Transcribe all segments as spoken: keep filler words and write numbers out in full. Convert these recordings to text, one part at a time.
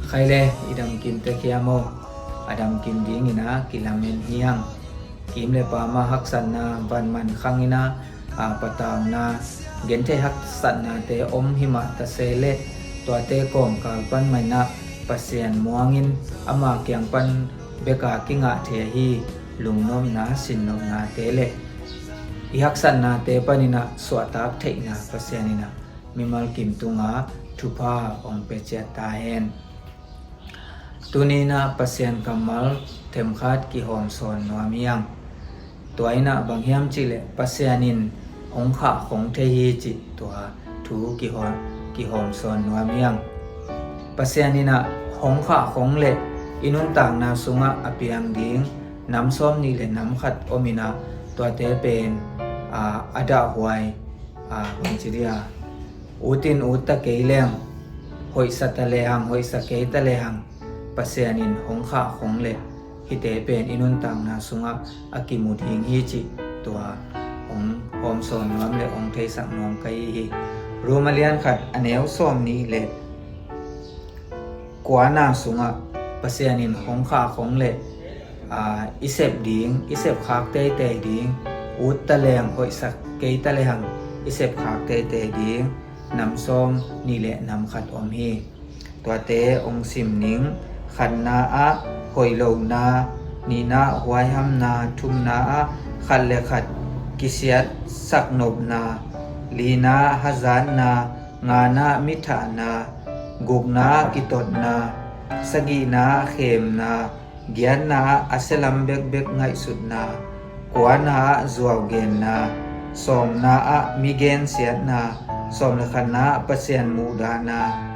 Khaile, i damkim tek hiam aw? A damkim dingin ah kilamen hi hang. Kim le pama haksatna, vanman khangin ah, a, patauna, genthei haksatnate om himah ta se leh, tuate kawmkal pan mah in ah Pasian muangin ama kiang pan beka kingah thei ahi lungnopna, sinnopnate le i haksatnate panin ah suahtak theihna Pasian in ah mimal kim tungah thupha hong pia ciat ta hen. Tuni in ah Pasian kammal themkhat kihawmsawn nuam hi hang. Tua in ah bang hiam cih leh Pasian in hong khahkhong thei hi cih tua thu kihawm, kihawmsawn nuam hi hang. Pasian in ah hong khahkhong le i nuntakna sungah a piang ding nam sawm nih le nam khat om in ah, tuate pen, a, a dahhuai, a, bangci dia, ut in ut ta kei leng, hoihsa ta lehang, hoihsa kei ta lehang, Pasian in hong khahkhong le hihte pen i nuntakna sungah a kimu ding hi cih tua hong hawmsawn nuam le hong theisak nuam ka hi hi. Rom a lian khat a neu sawm nih le kuana sungah Pasian in hong khahkhong le, a, i sep ding, i sep khak teitei ding, ut ta leng, hoihsa kei ta lehang, i sep khak teitei ding nam sawm nih le nam khat om hi. Tuate hong sim ning. Khatna ah hoih lohna, nihna ah huaihamna, thumna ah khat le khat kisiatsak nopna, lina ah hazatna, ngana ah mithahna, gukna ah kitotna, sagihna ah khemna, giatna ah a sialam bekbek ngaihsutna, kuana ah zuaugenna, sawmna ah mi gensiatna, sawm le khatna ah Pasian muhdahna,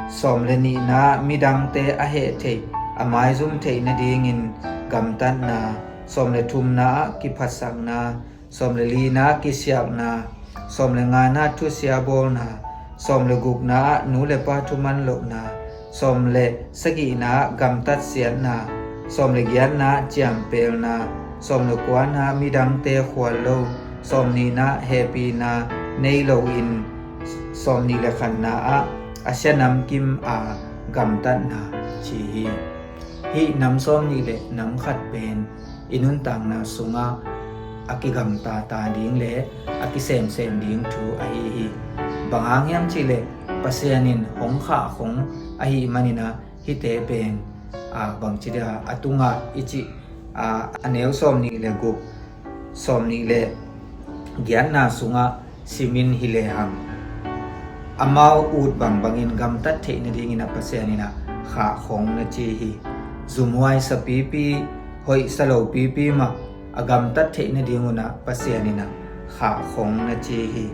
sawm le nihna ah midangte a heh theih, a maizum theih nadingin gamtatna, sawm le thumna ah kiphatsakna, sawm le lina ah kisiakna, sawm le ngana ah thusia bawlna, sawm le gukna ah nu le pa thuman lohna, sawm le sagihna ah gamtatsiatna, sawm le giatna ah ciampelna, sawm le kuana ah midangte khual lo, sawm nihna ah hehpihna nei loin, sawm nih le khatna ah a sia namkim a gamtatna ci hi. Hih nam sawm nih le nam khat pen i nuntakna sungah a kigamtata ding le a kisemsem ding thu ahi hi. Bang hang hiam cih leh Pasian in hong khahkhong ahih manin ah hihte pen, a, bangci dia, a tungah i cih, a, a neu sawm nih le guk, sawm nih le giatna sungah simin hi lehang, amau ut bangbangin gamtat theih nadingin ah Pasian in ah khahkhong na ci hi. Zumhuai sa pipi, hoih sa lo pipi mah a gamtat theih nadingun ah Pasian in ah khahkhong na ci hi.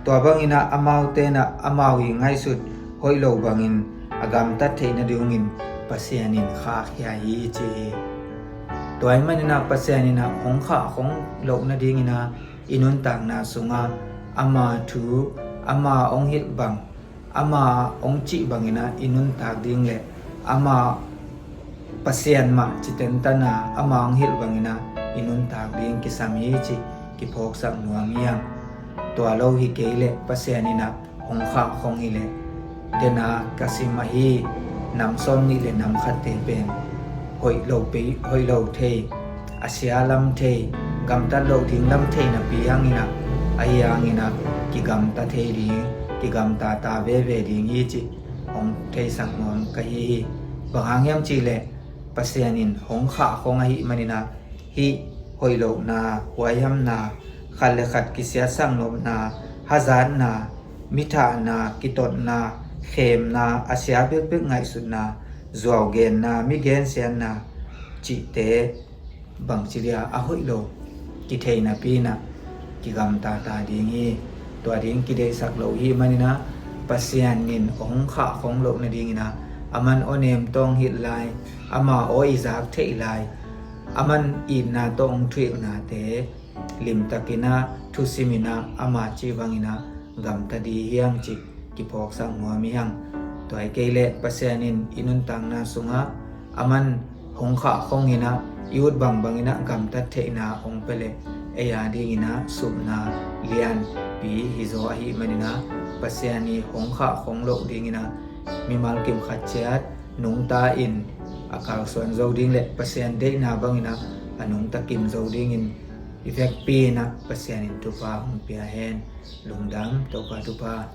Tua bangin ah amaute in ah amau i ngaihsut hoih lo bangin a gamtat theih nadingin Pasian in khahkhia hi ci hi. Tua ahih manin ah Pasian in ah hong khahkhong loh nadingin ah i nuntakna sungah ama thu, ama hong hilh bang, ama hong cih bangin ah i nuntak ding le ama Pasian mah ci tentan a ama hong hilh bangin ah i nuntak ding kisam hi cih kiphawksak nuam hi hang. Tua lo hi kei leh Pasian in ah hong khahkhong hi leh, dena ka sim ahi nam sawm nih le nam khatte pen hoih lo pei, hoih lo thei, a sia lam thei, gamtat loh ding lam thei napi hangin ah, ahi hangin ah kigamta thei ding, kigamtata veve ding hi cih hong theisak nuam ka hi hi. Bang hang hiam cih leh Pasian in hong khahkhong ahih manin ah hih hoih lohna, huaihamna, khat le khat kisiatsak nopna, hazatna, mithahna, kitotna, khemna, a sia bekbek ngaihsutna, zuaugenna, mi gensiatna cihte bangci dia a hoih lo kithei napi in ah kigamtata ding hi. Tua ding kideihsak loh hi manin ah Pasian in hong khahkhong loh nadingin ah aman aw nem tawh hong hilh lai, ama aw i zak theih lai, aman itna tawh hong thuhilhnate limtakin ah thusimin ah ama cih bangin ah gamta dih hi hang cih kiphawksak nuam hi hang. Tua hi kei leh Pasian in i nuntakna sungah aman hong khahkhongin ah i ut bangbangin ah gamtat theihna hong pia leh ei a dingin ah supna lianpi hi zaw ahih manin ah Pasian i hong khahkhong loh dingin ah mimal kim khat ciat nungta in a kalsuan zo ding le Pasian deihna bangin ah a nungta kim zo dingin i vekpi in ah Pasian in thupha hong pia hen. Lungdam, Topa thupha.